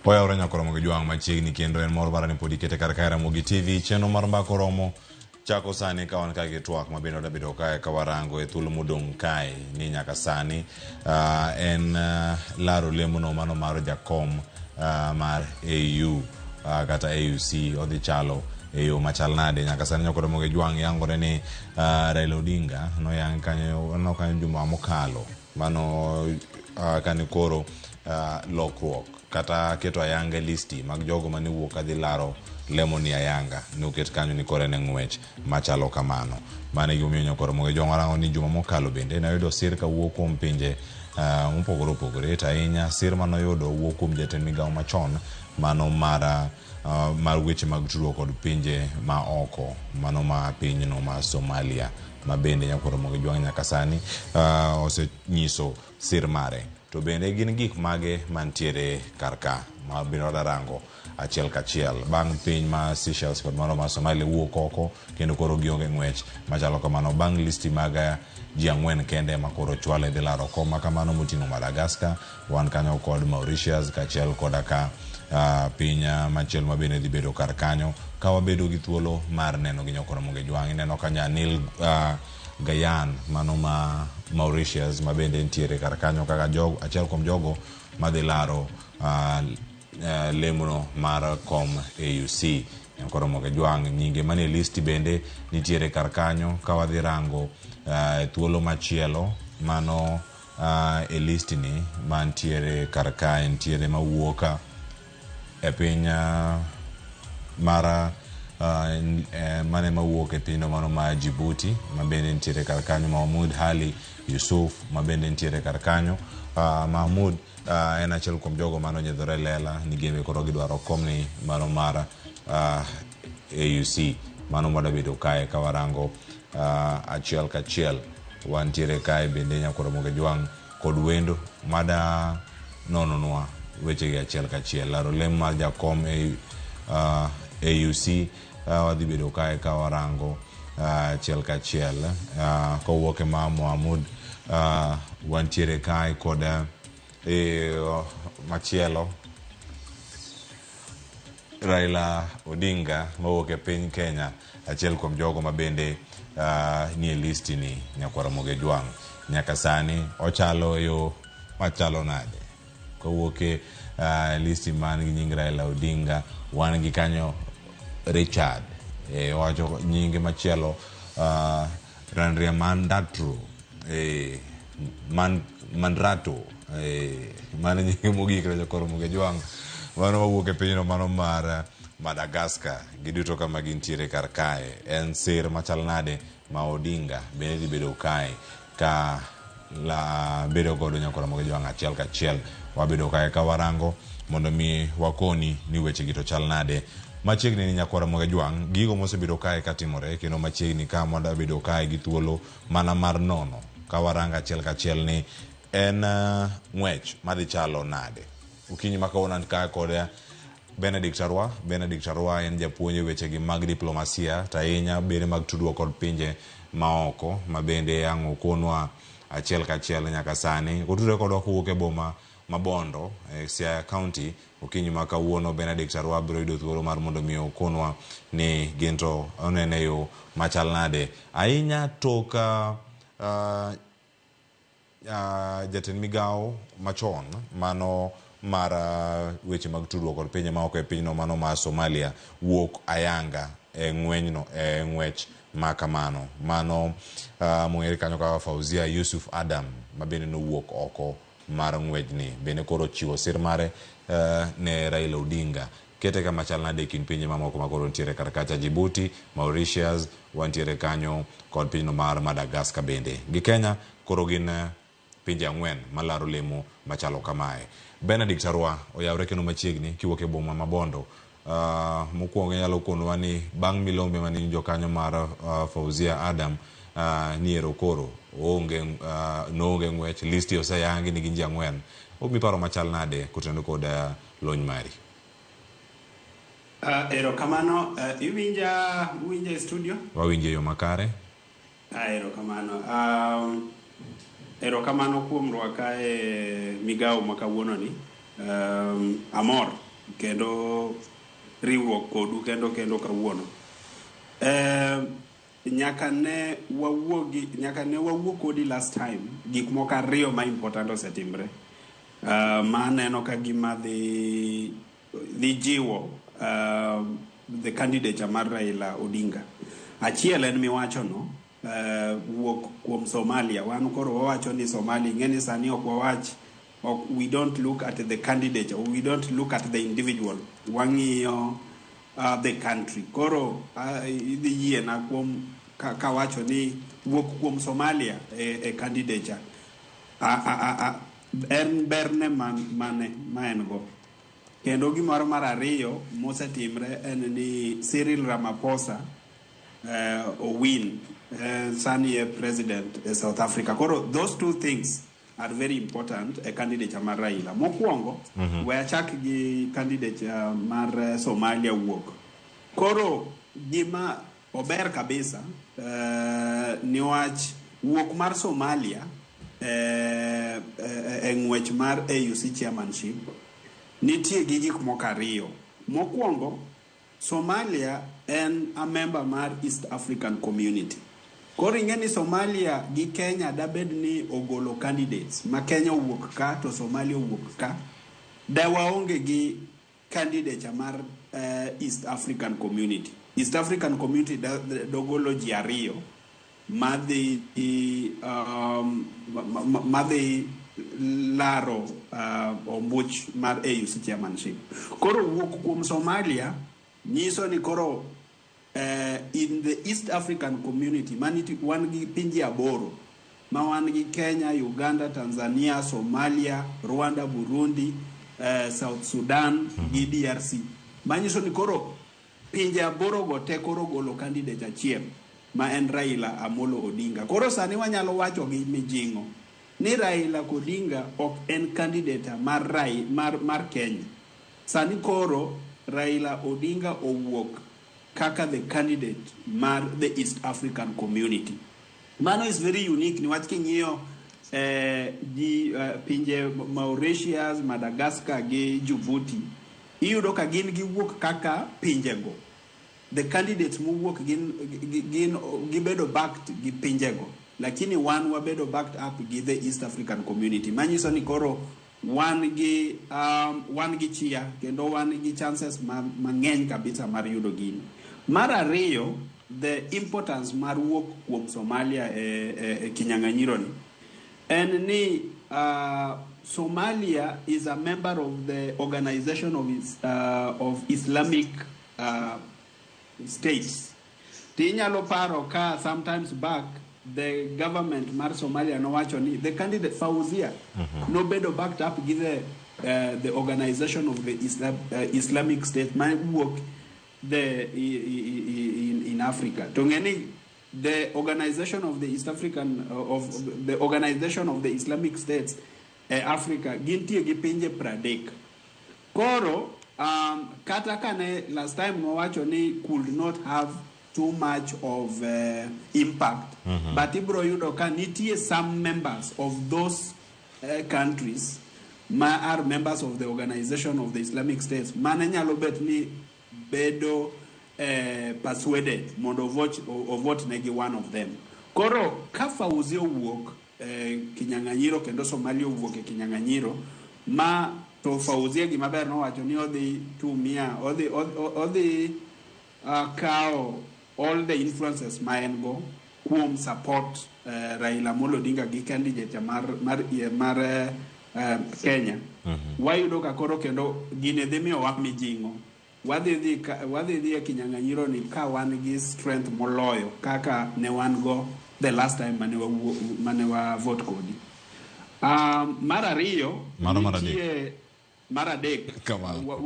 Oyawore nyakoromo gi jwang' machiegni kendo en mor mara ni pod ikete kar kae Ramogi TV. Chenro mar mbaka oromo chako sani ka wan ka gi twak ma bende wadabedo kae ka warango e thuolo modong' kae ni nyaka sani en laro lemono mano mar jakom mar AU kata AUC odhi chalo e yo machal nade. Nyaka sani nyakoromo gi jwang' yangore ni Raila Odinga noyang kanyo no kanyo juma mokalo mano kane koro lokruok kata keto ayanga listi mag jogo mane wuok kadhi laro lemoni ayanga ne oket kanyo ni koro en e ng'wech machalo kamano. Mano e gimomiyo nyakoro moge jwang' warango ni juma mokalo bende ne oyudo sir kawuok kuom pinje mopogore opogore to ahinya sir manoyudo wuok kuom jatend migawo machon mano mar mar weche mag tudruok kod pinje ma oko mano ma pinyno ma Somalia ma bende nyakoro moge jwang' nyaka sani osenyiso sir mare. To bende gin gik mage mantiere kar ka ma bende wadarango achiel kachiel bang' piny ma Seychelles kod mano ma Somalia wuok oko kendo koro gionge ng'wech machalo kamano bang' listi mag ji ang'wen kende ema koro chwale dhi laro kom ma kamano moting'o Madagascar, wan kanyo kod Mauritius kaachiel koda ka piny machielo ma bende dhi bedo kar kanyo ka wabedo gi thuolo mar neno gi nyokoro Ramogi Jwang'. Ineno ka Anil Gayan mano ma Mauritius ma bende nitiere kar kanyo kaka jogo, achiel kuom jogo madhi laro lemono mar kom AUC. Nyakoro Ramogi Jwang' nyinge manie listi bende nitiere kar kanyo ka wadhi rango thuolo machielo mano e listi ni mantiere kar kae nitiere mawuok e piny mar mane mawuok e pinyno mano ma Djibouti ma bende nitiere kar kanyo, Mahmoud Ali Yusuf ma bende nitiere kar kanyo. Mahmoud en achiel kuom jogo mane onyiedhore lela ni gin be koro gidwaro komni mano mar AUC mano mwadabedo kae ka warango achiel kachiel. Wantiere kae bende nyakoro Ramogi Jwang' kod wendo mada nononwa wechegi achiel kachiel. Laro lem mar jakom AUC wadhi bedo kae ka warango achiel kachiel kowuok e ma Mohamud wantiere kae kod machielo Raila Odinga mawuok e piny Kenya, achiel kuom jogo ma bende nie listi ni nyakwar Ramogi Jwang'. Nyaka sani ochalo e yo machalo nade? Kowuok e listi man gi nying Raila Odinga, wan gi kanyo Richard, owacho nyinge machielo Randriamandatro, Mandrato, mano nyinge mogik ne jokoro Ramogi Jwang'. Mano mawuok e pinyno mano mar Madagascar. Giduto kama gintiere kar kae. En sir machal nade ma Odinga bende dhi bedo kae ka la bedo godo nyakoro Ramogi Jwang' achiel kachiel. Wabedo kae ka warango mondo mi wakoni ni weche gi to chal nade. Machiegni ni nyakwar Ramogi Jwang' gigo mosebedo kae katimore kendo machiegni ka mwadabedo kae gi thuolo mana mar nono ka warango achiel kachiel ni en ng'wech madhi chalo nade. Okinyi ma kawuono an kae kod Benedict Arwa. Benedict Arwa en japuonj e wechegi mag diplomasia to ahinya bende mag tudruok kod pinje maoko ma bende ang' okonwa achiel kachiel nyaka sani. Otudore kodwa kowuok e boma ma Bondo e Siaya County. Okinyi ma kawuono Benedict Arwa biro yudo thuolo mar mondo mi okonwa ni gin to onene yo machal nade ahinya tok jatend migawo machon mano mar weche mag tudruok kod pinje maoko e pinyno mano mar Somalia wuok ayanga e ng'wenyno e ng'wech ma kamano mano mong'ere kanyo kaka Fauzia Yusuf Adam ma bende nowuok oko mar ng'wejni bende koro chiwo sir mare ne Raila Odinga. Kete kama chal nade e kind pinje mamoko ma koro nitiere kar kacha, Djibouti, Mauritius, wantiere kanyo kod pinyno mar Madagascar bende. Gi Kenya koro gin pinje ang'wen malaro lemo machalo kamae. Benedict Arwa oyawre kendo machiegni kiwuok e boma ma Bondo. Mokwongo inyalo konowa ni bang' milombe mane iwinjo kanyo mar Fauzia Adam ni ero koro oonge noonge ng'wech, listi oseyangi ni gin ji ang'wen. Omi paro machal nade kotenore kod lony mari? Erokamano. Iwinja, uwinja e studio? Wawinjo e yo makare. Erokamano. Erokamano kuom rwaka e migawo ma kawuono ni. Amor. Kendo riwruok kodu kendo kawuono. Nyaka ne wawuogi, nyaka ne wawuo kodi last time, gik moko ariyo ma important osetimre. Ma aneno ka gima dhi jiwo the candidature mar Raila Odinga. Achiel en miwacho no, wuok kuom Somalia. Wan koro wawacho ni Somalia, ing'e ni sani ok wawach ok, we don't look at the candidate or we don't look at the individual. Wang'iyo the country. Koro idhi yiena kuom kawacho ni wuok kuom Somalia e candidature. En berne mane ma en go. Kendo gimoro mar ariyo mosetimre en ni Cyril Ramaphosa owin sani e president e South Africa. Koro those two things are very important e candidature mar Raila. Mokwongo, we achak gi candidature mar Somalia wuok. Koro gima ober kabisa niwach wuok mar Somalia e ng'wech mar AUC chairmanship nitie gi gik moko ariyo. Mokwongo, Somalia en a member mar East African Community. Koro ing'e ni Somalia gi Kenya dabed ni ogolo candidates ma Kenya owuok ka to Somalia owuok ka, da waonge gi candidature mar East African Community. East African Community dogolo ji ariyo madhi laro ombuch mar AUC chairmanship. Koro wuok kuom Somalia nyiso ni koro in the East African Community maniti wan gi pinje aboro ma wan gi Kenya, Uganda, Tanzania, Somalia, Rwanda, Burundi, South Sudan gi DRC. Manyiso ni koro pinje aboro go te koro golo candidate achiel ma en Raila Amolo Odinga. Koro sani wanyalo wacho gi mijing'o ni Raila Odinga ok en candidate mar Kenya. Sani koro Raila Odinga owuok kaka the candidate mar the East African Community. Mano is very unique niwach king'iyo ji pinje Mauritius, Madagascar gi Djibouti, iyudo ka gin giwuok kaka pinjego. The candidates mowuok gin gibedo backed gi pinjego. Lakini wan wabedo backed up gi the East African Community. Manyiso ni koro wan gi chia kendo wan gi chances mang'eny kabisa mar yudo gini. Mar ariyo, the importance mar wuok kuom Somalia e kinyang'anyiro ni en ni Somalia is a member of the Organization of Islamic States. Tinyalo paro ka sometimes back the government mar Somalia nowacho ni the candidate Fauzia nobedo backed up gi the Organization of the Islamic State ma wuok the in Africa. To ng'e ni the organization of the East African of the Organization of the Islamic States e Africa gintie gi pinje 30. Koro kata kane last time nowacho ni could not have too much of impact, but ibro yudo ka nitie some members of those countries ma are members of the Organization of the Islamic States mane nyalo bet ni bedo persuaded mondo ovote negi one of them. Koro ka Fauzi owuok kinyang'anyiro kendo Somalia owuok e kinyang'anyiro ma to Fauzia gima ber nowacho ni odhi tumia odhi kawo all the influences ma en go kuom support Raila Amolo Odinga gi candidate mar Kenya. Wayudo ka koro kendo gini dhi miyowa mijing'o. Wadhi dhi e kinyang'anyiro ni ka wan gi strength moloyo kaka ne wan go the last time mane wa vote kodi. Mar ariyo Mano mar adek. Nitie mar adek. Kamano.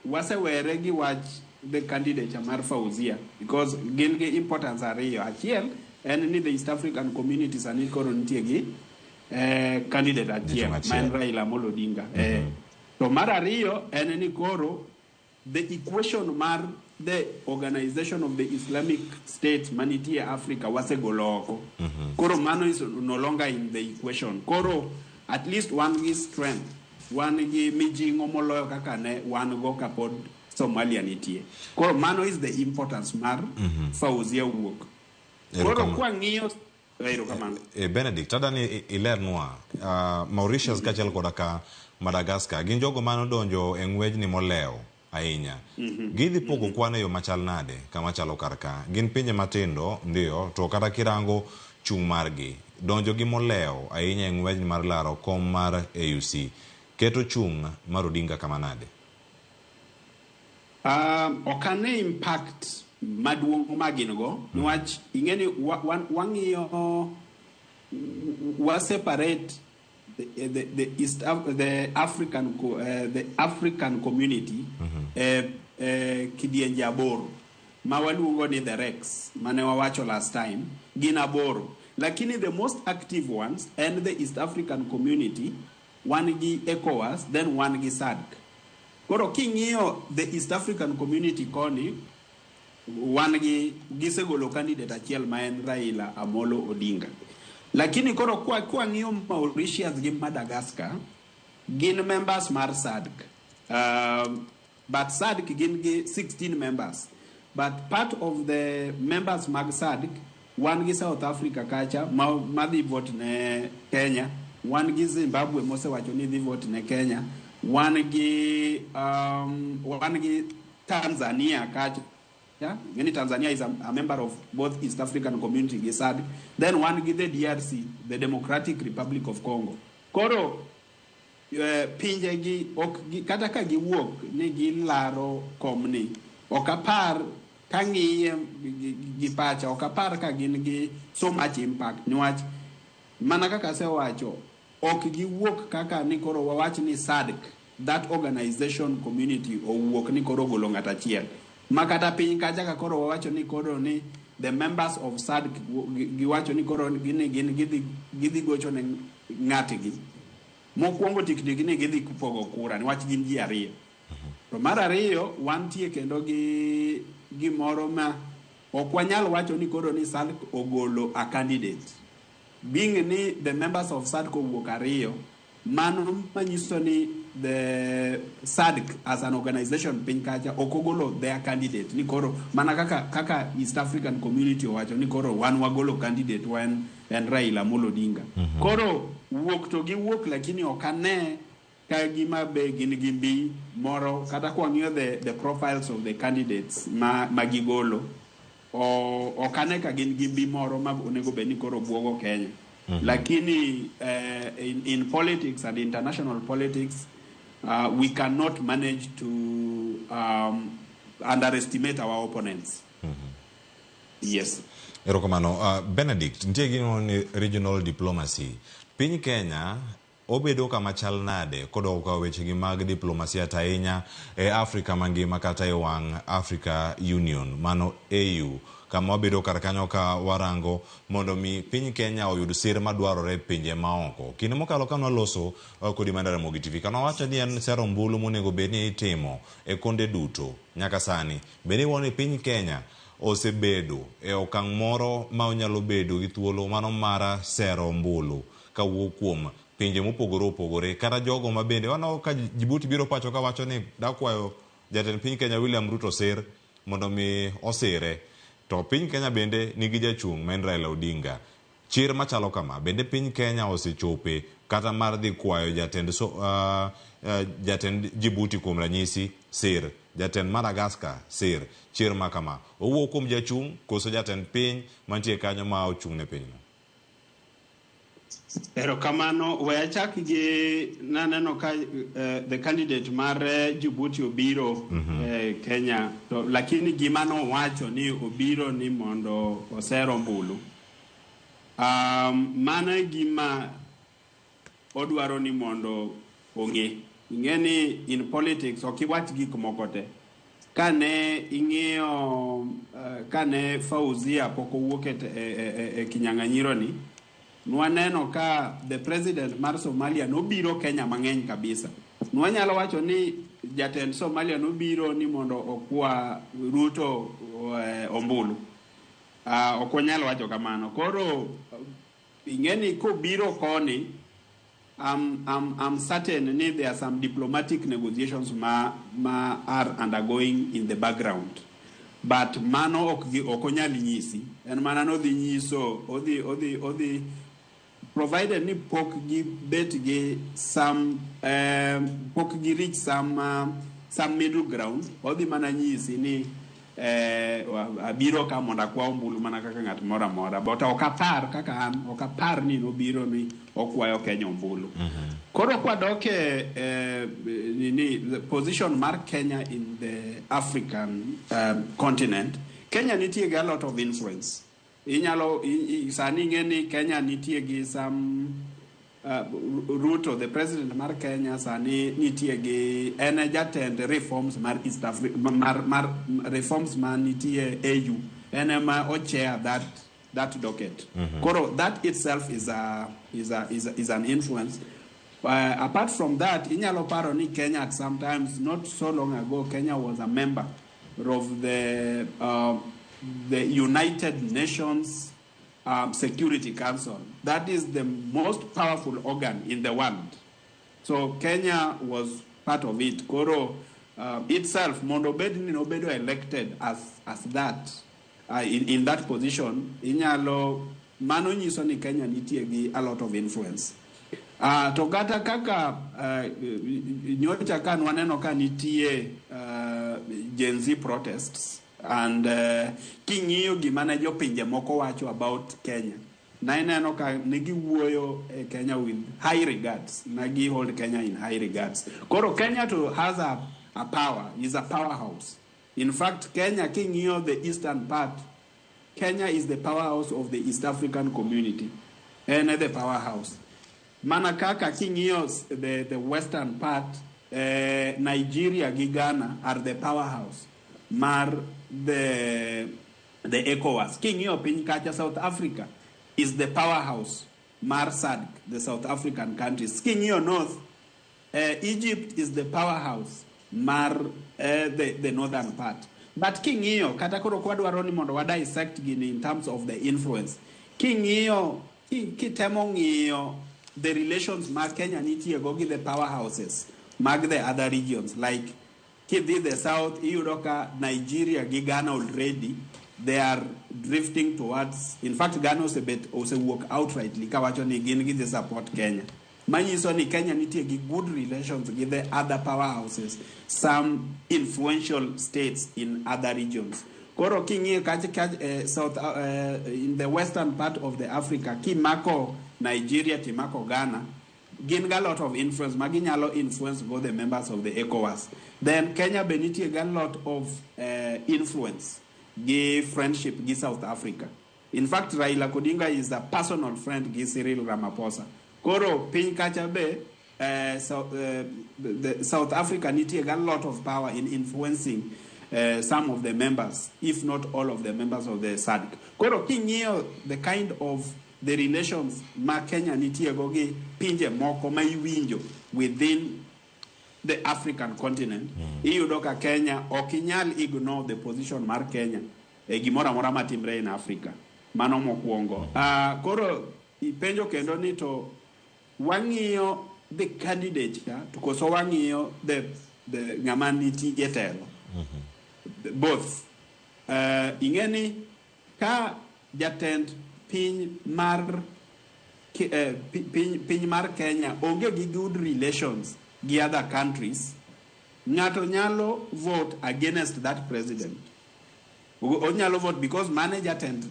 Wasewere gi wach the candidature mar Fauzia because gin gi importance ariyo. Achiel en ni the East African Community sani koro nitie gi candidate achiel Jatung' ma en achiel. Raila Amolo Odinga. To mar ariyo en ni koro the equation mar the Organization of the Islamic State manitie Africa wasegolo oko. Koro mano is no longer in the equation. Koro at least wan gi strength. wan gi mijing'o moloyo kaka ne wan go kapod Somalia nitie. Koro mano is the importance mar Fauzia wuok. Koro Erokamano. kwang'iyo, erokamano. Benedict, adani ilernwa Mauritius kaachiel koda ka Madagascar gin jogo mane odonjo e ng'wejni molewo ahinya. Gidhi pogo kwan e yo machal nade kama chalo kar ka? Gin pinje matindo ndio, to kata kirango chung' margi, donjo gi molewo ahinya e ng'wejni mar laro kom mar AUC, keto chung' mar Odinga kama nade? Ok ane impact maduong' ma gin go niwach ing'e ni wang'iyo wa separate the African community kidienje aboro ma waluongo ni the RECs mane wawacho last time gin aboro, lakini the most active ones en the East African Community, wan gi ECOWAS, then wan gi SADC. Koro king'iyo the East African Community koni, wan gi gisegolo candidate achiel ma en Raila Amolo Odinga. Lakini koro kwa kwang'iyo Mauritius gi Madagascar, gin members mar SADC. But SADC gin gi 16 members. But part of the members mag SADC, wan gi South Africa kacha ma madhi vote ne Kenya, wan gi Zimbabwe mosewacho ni dhi vote ne Kenya, wan gi Tanzania kacha. Yeah? Ng'eni Tanzania is a member of both East African Community gi SADC. Then wan gi the DRC, the Democratic Republic of Congo. Koro pinje gi ok gi, kata ka giwuok ni gilaro komni, ok apar kang'iye gi pacha, ok apar ka gin gi so much impact niwach mana kaka asewacho, ok giwuok kaka ni koro wawach ni SADC, that organization community, owuok ni koro ogolo ng'at achiel ma kata piny kacha ka koro wawacho ni koro ni the members of SADC giwacho ni koro gini gin gidhi gocho ne ng'atgi mokwongo tiktik ni gidhi pogo kura niwach gin ji ariyo. To mar ariyo, wantie kendo gi gimoro ma ok wanyal wacho ni koro ni SADC ogolo a candidate, being ni the members of SADC owuok ariyo, mano manyiso ni the SADC as an organization piny kacha ok ogolo their candidate ni koro mana kaka East African Community owacho ni koro wan wagolo candidate wan en Raila Amolo Odinga. Koro wuok to giwuok, lakini ok ane ka gima be gin gi mbi moro kata kwang'iyo the profiles of the candidates ma gigolo, ok ane ka gin gi mbi moro ma onego bed ni koro buogo Kenya. Lakini in politics and international politics, we cannot manage to underestimate our opponents. Yes. Erokamano. Benedict, nitie gino ni regional diplomacy. Piny Kenya obedo kama chal nade kodok ka wechegi mag diplomasia to ahinya e Afrika mangima kata e wang' Africa Union, mano AU, kama wabedo kar kanyo ka warango mondo mi piny Kenya oyud sir madwarore e pinje maoko. Kinde mokalo ka nwaloso kodi mar Ramogi TV, kane wawacho ni en sero ombulu monego bed ni itimo e konde duto nyaka sani, bende iwuoyo ni piny Kenya osebedo e okang' moro ma onyalo bedo gi thuolo mano mar sero ombulu kawuok kuom pinje mopogore opogore kata jogo ma bende waneno ka Djibouti biro pacho ka wacho ni dakwayo jatend piny Kenya William Ruto sir mondo mi osire, to piny Kenya bende nigi jachung' ma en Raila Odinga. Chir machalo kama bende piny Kenya osechope kata mar dhi kwayo jatend Djibouti kuom ranyisi sir, jatend Madagascar sir. Chir ma kama owuok kuom jachung' koso jatend piny mantie kanyo ma ochung' ne pinyno? Erokamano. We achak gi naneno ka the candidate mar Djibouti obiro Kenya to, lakini gima nowacho ni obiro ni mondo oser ombulu. Mano e gima odwaro ni mondo ong'e. Ing'e ni in politics ok iwach gik moko te. Kane ing'iyo kane Fauzia pok owuok e kinyang'anyiro ni, nwaneno ka the president mar Somalia nobiro Kenya mang'eny kabisa. Nwanyalo wacho ni jatend Somalia nobiro ni mondo okwa Ruto ombulu. Ok wanyal wacho kamano. Koro ing'e ni kobiro koni I'm certain ni there are some diplomatic negotiations ma are undergoing in the background. But mano ok onyal nyisi. En mana nodhi nyiso, odhi provided ni pok gi bet gi some pok gi reach some middle ground, odhi mana nyisi ni abiro ka mondo akwa ombulu mana kaka ng'at moro amora. But ok apar kaka an, ok apar ni nobiro ni okwayo Kenya ombulu. Koro kwadok e nini, the position mar Kenya in the African continent, Kenya nitie gi a lot of influence. Inyalo sani ing'e ni Kenya nitie gi some Ruto, the president mar Kenya, sani nitie gi en e jatend reforms mar East Africa, mar reforms ma nitie AU. En ema o chair that docket. Koro that itself is an influence. Apart from that, inyalo paro ni Kenya at sometimes, not so long ago, Kenya was a member of the United Nations Security Council. That is the most powerful organ in the world. So Kenya was part of it. Koro itself, mondo bed ni nobedo elected as that, in that position, inyalo, mano nyiso ni Kenya nitie gi a lot of influence. To kata kaka nyocha ka nwaneno ka nitie Gen Z protests, and king'iyo gima ne jopinje moko wacho about Kenya, na ineno ka ne giwuoyo e Kenya with high regards, na gi hold Kenya in high regards. Koro Kenya to has a power, is a powerhouse. In fact, Kenya, king'iyo the eastern part, Kenya is the powerhouse of the East African community. En the powerhouse. Mana kaka king'iyo the western part, Nigeria gi Ghana are the powerhouse mar the ECOWAS. King'iyo piny kacha, South Africa is the powerhouse mar SADC, the South African countries. King'iyo north, Egypt is the powerhouse mar the northern part. But king'iyo, kata koro kwadwaro ni mondo wa dissect gini in terms of the influence. King'iyo, kitemo ng'iyo the relations ma Kenya nitie go gi the powerhouses mag the other regions, like kidhi the south, iyudo ka Nigeria gi Ghana already they are drifting towards, in fact Ghana osebet osewuok outrightly kawacho ni gin gidhi support Kenya. Manyiso ni Kenya nitie gi good relations gi the other powerhouses, some influential states in other regions. Koro king'iyo kacha, south, in the western part of the Africa, kimako Nigeria, timako Ghana, gin ga lot of influence ma ginyalo influence go the members of the ECOWAS. Then Kenya be nitie ga lot of influence gi friendship gi South Africa. In fact, Raila Odinga is a personal friend gi Cyril Ramaphosa. Koro piny kacha be, so, the South Africa nitie ga lot of power in influencing some of the members, if not all of the members of the SADC. Koro king'iyo the kind of the relations ma Kenya nitie go gi pinje moko ma iwinjo within the African continent, iyudo ka Kenya ok inyal ignore the position mar Kenya e gimoro amora matimre in Africa. Mano mokwongo. Koro ipenjo kendo ni to wang'iyo the candidate ka, to koso wang'iyo the ng'ama nitie telo. Both. Ing'e ni ka jatend piny mar piny mar Kenya onge gi good relations gi other countries, ng'ato nyalo vote against that president. Onyalo vote because mane jatend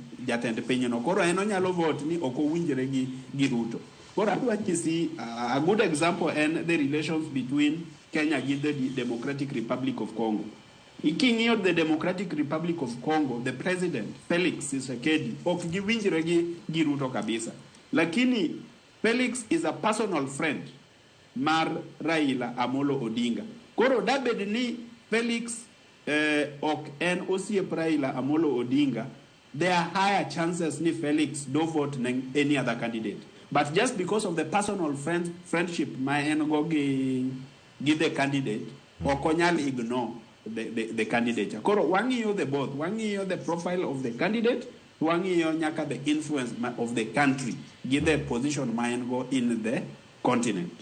pinyno. Koro en onyalo vote ni ok owinjre gi Ruto. Koro adwa nyisi a good example en the relations between Kenya gi the Democratic Republic of Congo. King'iyo the Democratic Republic of Congo, the president Felix Tshisekedi ok giwinjre gi Ruto kabisa. Lakini Felix is a personal friend mar Raila Amolo Odinga. Koro dabed ni Felix ok en osiep Raila Amolo Odinga, there are higher chances ni Felix do vote ne any other candidate. But just because of the personal friendship ma en go gi the candidate, ok onyal ignore the candidate. Koro wang'iyo the both, wang'iyo the profile of the candidate, wang'iyo nyaka the influence of the country gi the position ma en go in the continent.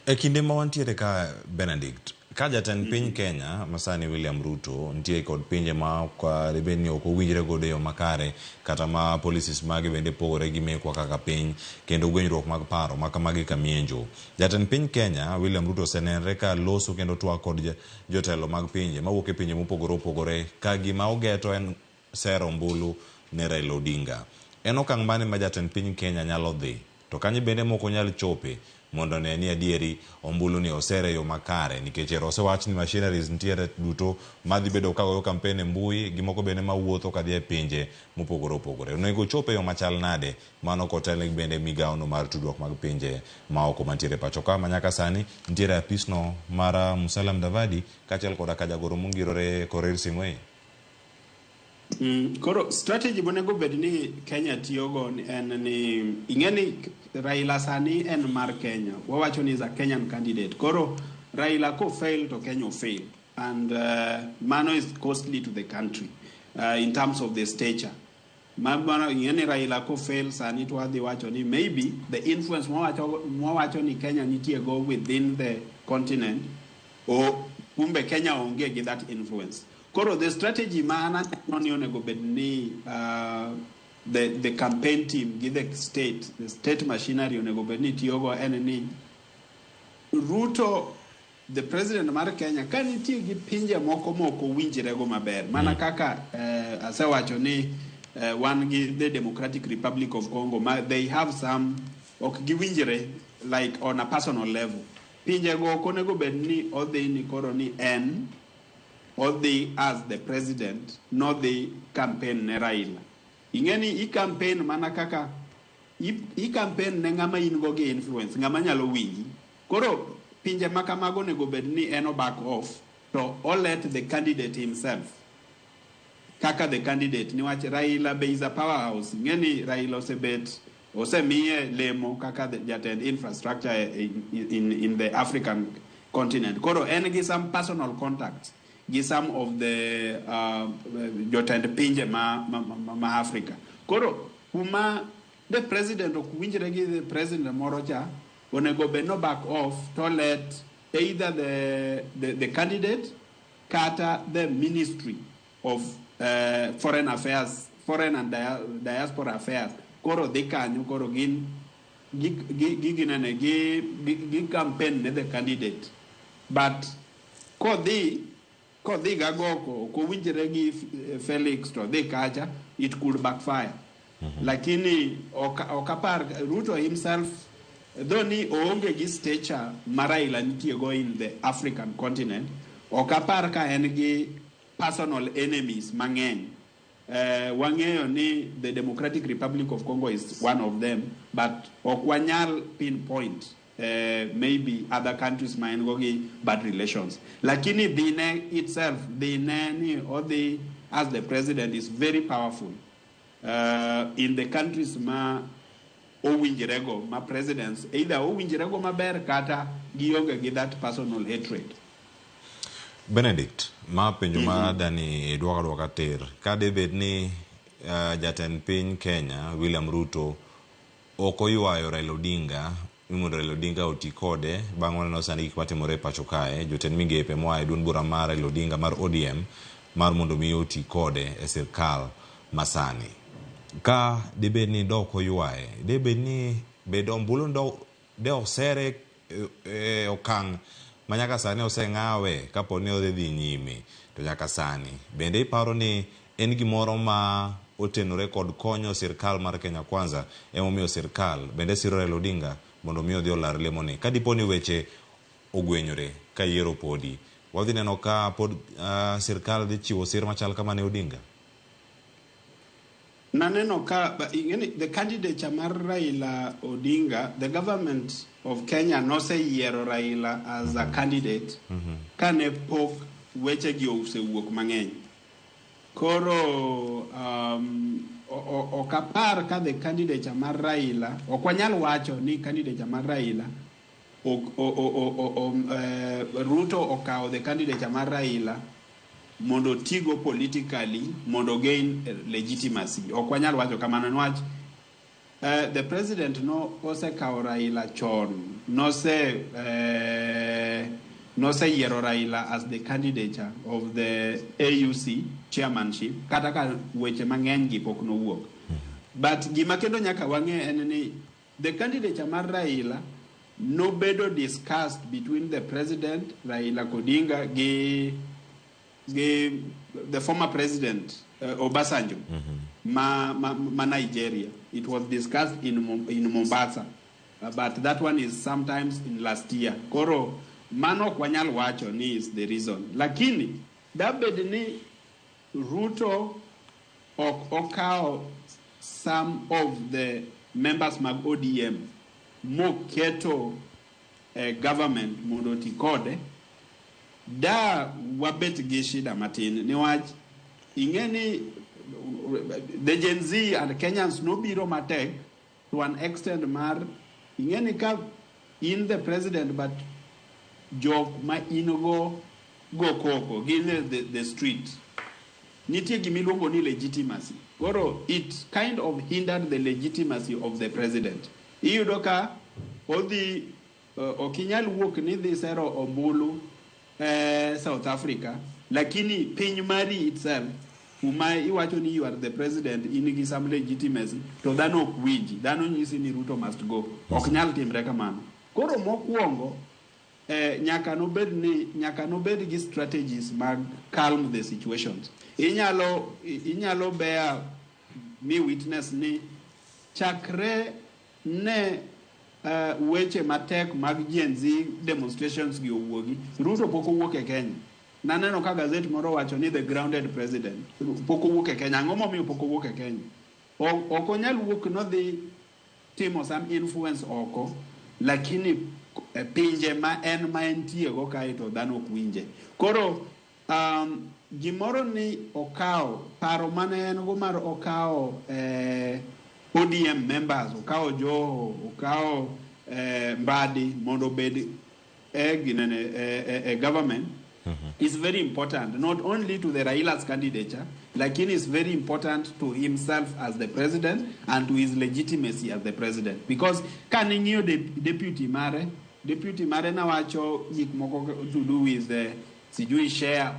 E kinde ma wantiere ka, Benedict, ka jatend piny Kenya masani William Ruto nitie kod pinje ma ok dibed ni ok owinjre godo e yo makare, kata ma policies mage bende pogore gi mekwa kaka piny, kendo gwenyruok mag paro ma kamagi kamienjo. Jatend piny Kenya William Ruto osenenre ka loso kendo twak kod jotelo mag pinje mawuok e pinje mopogore opogore ka gima ogeto en sero ombulu ne Raila Odinga. En okang' mane ma jatend piny Kenya nyalo dhi to kanyo bende mok onyal chope mondo one ni adieri ombulu ni osere e yo makare, nikech ero osewach ni machineries nitiere duto madhi bedo ka goyo campaign e mbui gi moko bende mawuotho kadhi e pinje mopogore opogore. Onego ochop e yo machal nade mano kotelne gi bende migawo no mar tudruok mag pinje maoko mantiere pacho ka ma nyaka sani nitiere apisno mar Musalia Mudavadi kaachiel koda ka jagoro mongirore Korir Sing'oei? Koro strategy monego bed ni Kenya tiyogo en ni, ing'e ni Raila sani en mar Kenya. Wawacho ni is a Kenyan candidate. Koro Raila ko fail to Kenya fail. And mano is costly to the country in terms of the stature. Mano ing'e ni Raila ko fail sani to wadhi wacho ni maybe the influence mwawacho ni Kenya nitie go within the continent, o kumbe Kenya onge gi that influence. Koro the strategy ma an aneno ni onego bed ni the campaign team gi the state machinery onego bed ni tiyogo en ni Ruto, the president mar Kenya, ka nitie gi pinje moko mok owinjrego maber mana kaka asewacho ni wan gi the Democratic Republic of Congo ma they have some ok giwinjre like on a personal level. Pinje go ok onego bed ni odhi ni koro ni en odhi as the president nodhi campaign ne Raila. Ing'e ni i campaign mana kaka i campaign ne ng'ama in go gi influence, ng'ama nyalo winji. Koro pinje ma kamago onego bed ni en o back off to o let the candidate himself kaka the candidate, niwach Raila be is a powerhouse. Ing'e ni Raila osebet osemiye lemo kaka the jatend infrastructure in the African continent. Koro en gi some personal contacts gi some of the jotend pinje ma Africa. Koro kuma the president ok winjre gi the president moro cha, onego bed no back off to let either the candidate kata the Ministry of Foreign Affairs, Foreign and Diaspora Affairs. Koro dhi kanyo, koro gin gi ginene gi campaign ne the candidate. But kodhi gagoko ok owinjre gi Felix to dhi kacha, it could backfire. Lakini ok apar Ruto himself, though ni oonge gi stature ma Raila nitie go in the African continent, ok apar ka en gi personal enemies mang'eny. Wang'eyo ni the Democratic Republic of Congo is one of them, but ok wanyal pinpoint maybe other countries ma en go gi bad relations. Lakini dhine itself, dhine ni odhi as the president is very powerful in the countries ma owinjrego, ma presidents either owinjrego maber kata gionge gi that personal hatred. Benedict, ma penjo ma dani idwoko adwoka tir. Ka debed ni jatend piny Kenya William Ruto ok oywayo Raila Odinga ni mondo Raila Odinga oti kode bang' waneno sani gik matimore e pacho kae, jotend migepe moa e duond bura mar Raila Odinga mar ODM mar mondo mi oti kode e sirkal masani. Ka debed ni dok oywaye, debed ni bed ombulu de osere e okang' ma nyaka sani oseng'awe kapo ni odhi dhi nyime to nyaka sani bende iparo ni en gimoro ma otenore kod konyo sirkal mar Kenya Kwanza emomiyo sirkal bende siro Raila Odinga mondo mi odhi olar lemoni ka dipo ni weche ogwenyore ka yiero podi wadhi neno ka pod sirkal dhi chiwo sir machal kama ne Odinga. Naneno ka ing'eni the candidature mar Raila Odinga, the government of Kenya noseyiero Raila as a candidate kane pok wechegi osewuok mang'eny. Koro ok apar ka the candidature mar Raila, ok wanyal wacho ni candidature mar Raila ok, o, Ruto okawo the candidature mar Raila mondo otigo politically mondo gain legitimacy. Ok wanyal wacho kamano niwach The president no osekawo Raila chon, noseyiero Raila as the candidature of the AUC chairmanship, kata ka weche mang'eny gi pok nowuok. But gima kendo nyaka wang'e en ni the candidature mar Raila nobedo discussed between the president Raila Odinga gi the former president Obasanjo ma Nigeria. It was discussed in Mombasa. But that one is sometimes in last year. Koro mano ok wanyal wacho ni is the reason. Lakini dabed ni Ruto ok okawo some of the members mag ODM moketo government mondo oti kode, da wabet gi shida matin niwach ing'e ni the Gen Z and Kenyans nobiro matek to an extent mar ing'e ni ka in the president, but jok ma in go koko gin the street, nitie gimiluongo ni legitimacy. Koro it kind of hindered the legitimacy of the president. Iyudo ka odhi ok inyal wuok ni dhi sero ombulu South Africa, lakini piny mari itself kuma iwacho ni you are the president, in gi some legitimacy, to dhano ok winji. Dhano nyisi ni Ruto must go. Ok nyal timre kamano. Koro mokwongo nyaka nobed gi strategies mag calm the situations. Inyalo bear me witness ni chakre ne weche matek mag Gen Z demonstrations gi owuogi, Ruto pok owuok e Kenya. Naneno ka gazet moro wacho ni the grounded president pok owuok e Kenya. Ang'o momiyo pok owuok e Kenya? Ok onyal wuok nodhi timo some influence oko, lakini e pinje ma en ma entie go kae to dhano ok winje. Koro gimoro ni okawo paro mane en go mar okawo ODM members, okawo Joho, okawo Mbadi mondo obed e ginene e government is very important, not only to the Raila's candidature, lakini is very important to himself as the president and to his legitimacy as the president, because kane ng'iyo deputy mare nawacho gik moko to do with the sijui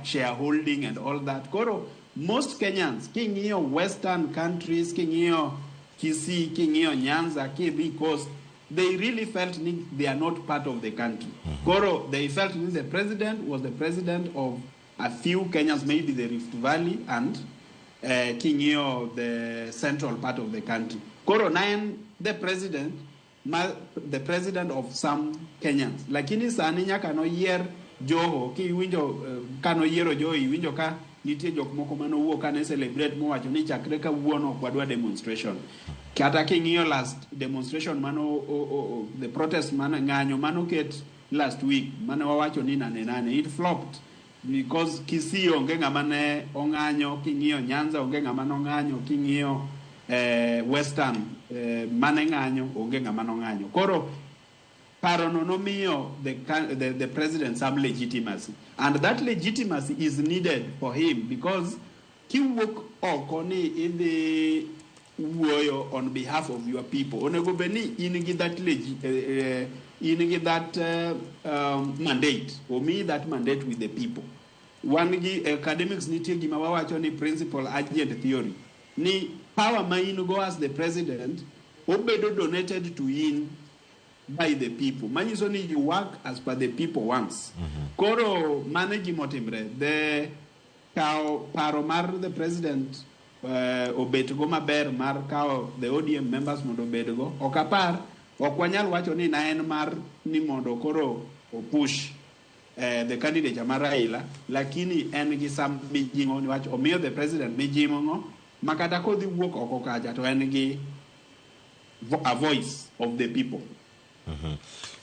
shareholding and all that. Koro most Kenyans, king'iyo western countries, king'iyo Kisii, king'iyo Nyanza, kidhi Coast, they really felt ni they are not part of the country. Koro they felt ni the president was the president of a few Kenyans, maybe the Rift Valley and king'iyo the central part of the country. Koro na en the president ma, the president of some Kenyans. Lakini sani nyaka noyier Joho, kiwinjo kanoyiero Joho, iwinjo ka nitie jok moko manowuok kane celebrate mowacho ni chakre kawuono ok wadwa demonstration. Kata king'iyo last demonstration mano the protest mano ng'anyo manoket last week mane wawacho ni nane nane, it flopped because Kisii onge ng'ama ne ong'anyo, king'iyo Nyanza onge ng'ama nong'anyo, king'iyo Western mane ng'anyo onge ng'ama nong'anyo. Koro parono nomiyo the president some legitimacy, and that legitimacy is needed for him, because kiwuok oko ni idhi wuoyo on behalf of your people, onego bed ni in gi that mandate, omiyi that mandate with the people. Wan gi academics, nitie gima wawacho ni principal agent theory, ni power ma in go as the president obedo donated to in by the people, manyiso ni you work as per the people wants. Koro mano e gimotimre. The kawo paro mar the president obet go maber mar kawo the ODM members mondo obed go, ok apar, ok wanyal wacho ni na en mar ni mondo koro opush the candidate mar Raila, lakini en gi some mijing'o niwach omiyo the president mijing'o ma kata kodhi wuok oko kacha to en gi a voice of the people.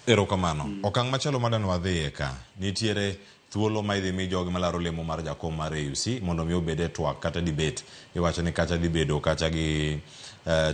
Erokamano. Okang' machielo madwa ni wadhiye ka, nitiere thuolo ma idhi mi jogi malaro lemo mar jakom mar AUC mondo mi obed e twak kata debate. Iwacho ni kacha dhi bedo kacha gi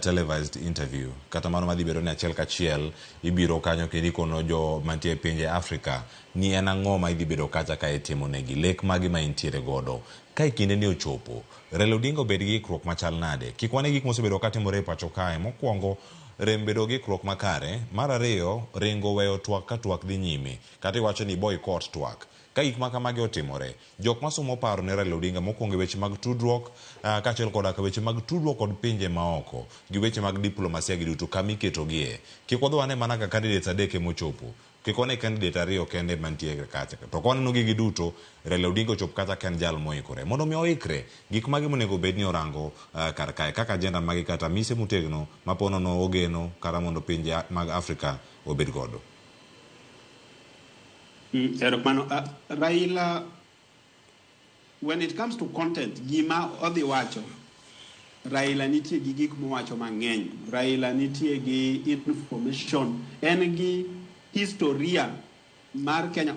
televised interview kata mano madhi bedo ni achiel kachiel ibiro kanyo kendo ikono jo mantie e pinje Afrika ni en ang'o ma idhi bedo kacha ka itimo negi, lek magi ma intiere godo. Ka e kinde ni ochopo, Raila Odinga obed gi ikruok machal nade? Kik wane gik mosebedo katimore e pacho kae. Mokwongo, rem bedo gi ikruok makare. Mar ariyo, ringo weyo twak ka twak dhi nyime. Kata iwacho ni boycott twak. Ka gik ma kamagi otimore, jok masomo paro ne Raila Odinga mokwongo e weche mag tudruok, kaachiel koda ka weche mag tudruok kod pinje maoko, gi weche mag diplomasia gi duto kama iketogie. Kik wadhi wane mana ka candidates adek ema ochopo. Kik wane candidate ariyo kende mantie kacha. To ka waneno gigi duto, Raila Odinga ochop kacha ka en jal moikore. Mondo mi oikre, gik mage monego bed ni orango kar kae kaka agenda mage kata mise motegno ma po nono ogeno kata mondo pinje mag Afrika obed godo. Erokamano. Raila, when it comes to content, gima odhi wacho, Raila nitie gi gik mowacho mang'eny. Raila nitie gi information. En gi historia mar Kenya,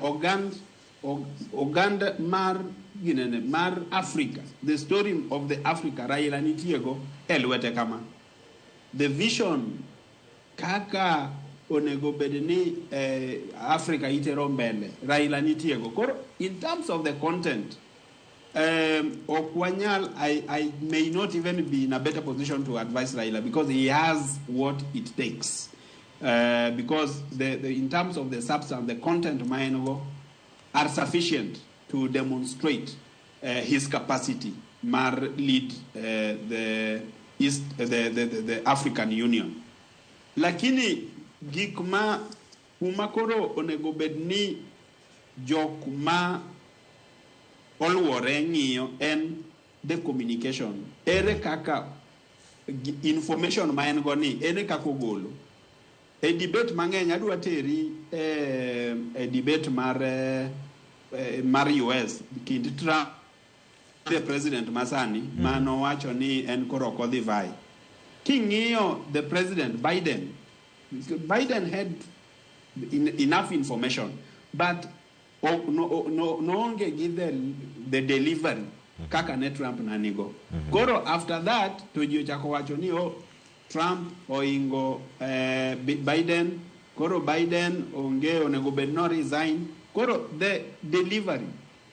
oganda mar ginene, mar Africa. The story of the Africa, Raila nitie go e lwete kama. The vision kaka onego bed ni Africa itero mbele, Raila nitie go. Koro, in terms of the content, ok wanyal, I may not even be in a better position to advise Raila because he has what it takes. Because in terms of the substance, the content maenogo are sufficient to demonstrate his capacity mar lead the East, the African Union. Lakini gik ma kuma koro onego bed ni jok ma oluore ng'iyo en the communication. Ere kaka information ma en go ni, ere kaka ogolo. E debate mang'eny adwa teri e debate mar US kind Trump, the president masani, manowacho ni en koro ok odhi vie. King'iyo the president Biden, Biden had enough information, but no, no, noonge gi the delivery kaka ne Trump nanigo. Koro after that to ji ochako wacho ni oh, Trump oingo Biden, koro Biden onge onego bed no resign. Koro the delivery,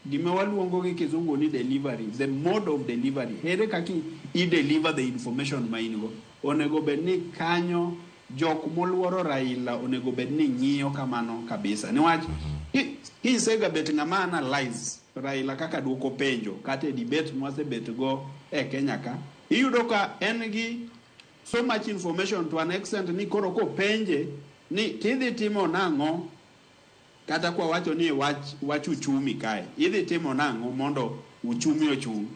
gima waluongo gi kizungu ni delivery, the mode of delivery, ere kaka i deliver the information ma in go. Onego bed ni kanyo jok moluoro Raila onego bed ni ng'iyo kamano kabisa. Niwach kisega bet ng'ama analyze Raila kaka duoko penjo kata e debate mwasebet go e Kenya ka, iyudo ka en gi so much information to an extent ni koro kopenje ni tidhi timo nang'o, kata kwa wacho ni wach uchumi kae, idhi timo nang'o mondo uchumi ochung'.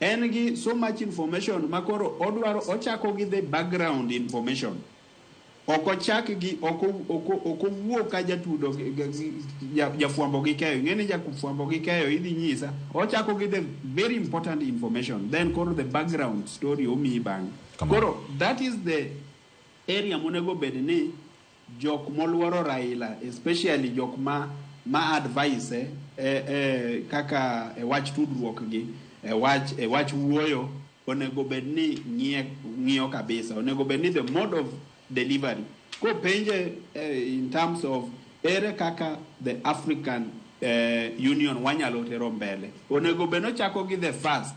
En gi so much information ma koro odwaro ochako gi the background information. Ok ochak gi, ok owuo ka jatudo jafwambo gi keyo. Ing'e ni jafwambo gi keyo idhi nyisa. Ochako gi the very important information. Then koro the background story omiyi bang'e. Koro that is the area monego bed ni jok moluoro Raila, especially jok ma advise kaka e wach tudruok gi, e wach wuoyo, onego bed ni ng'iyo kabisa. Onego bed ni the mode of delivery. Kopenje in terms of ere kaka the African Union wanyalo tero mbele. Onego bed nochako gi the first.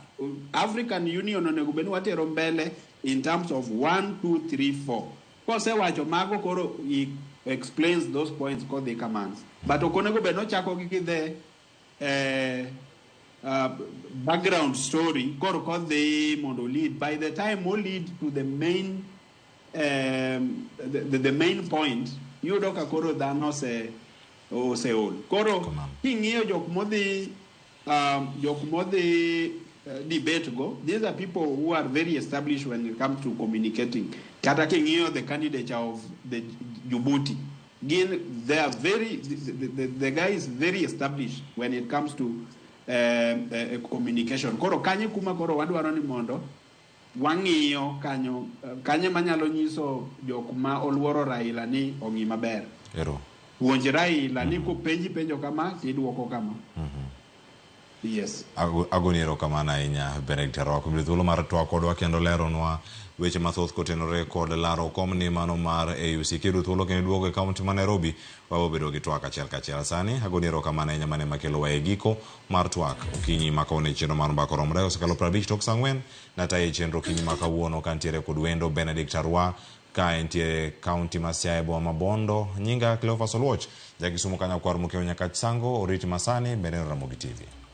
African Union onego bed ni watero mbele in terms of 1, 2, 3, 4. Kosewacho mago koro he explains those points kodhi kamano. But ok onego bed nochako gi the background story koro kodhi mondo lead. By the time o lead to the main the main point, iyudo ka koro dhano oseol. Koro king'iyo jok modhi debate go, these are people who are very established when it comes to communicating. Kata king'iyo the candidature of the Djibouti, gin, they are very, the guy is very established when it comes to communication. Koro kanye kuma koro wadwaro ni mondo wang'iyo kanyo, kanye manyalo nyiso jok ma oluoro Raila ni ong'i maber. Ero. Puonj Raila ni kopenji penjo kama tiduoko kama. Yes. Agoni erokamano ahinya Benedict Arwa kuom yudo thuolo mar twak kodwa kendo leronwa weche mathoth kotenore kod laro komni mano mar AUC. Kiyudo thuolo kendo iduogo e kaunti ma Nairobi, wabo bedo gi twak achiel kachiel. Sani agoni erokamano ahinya mane makelowa e giko mar twak okinyi ma kawuono e chenro mar Mbaka Oromre osekalo 50 tok saa ang'wen. Natayo e chenro okinyi ma kawuono kantiere kod wendo Benedict Arwa ka entie kaunti ma Siaya e boma ma Bondo. Nyinga Cleophas Oluoch, ja Kisumo ka nyakwar Mokeo Nyakach Sango, oriti masani bende Ramogi TV.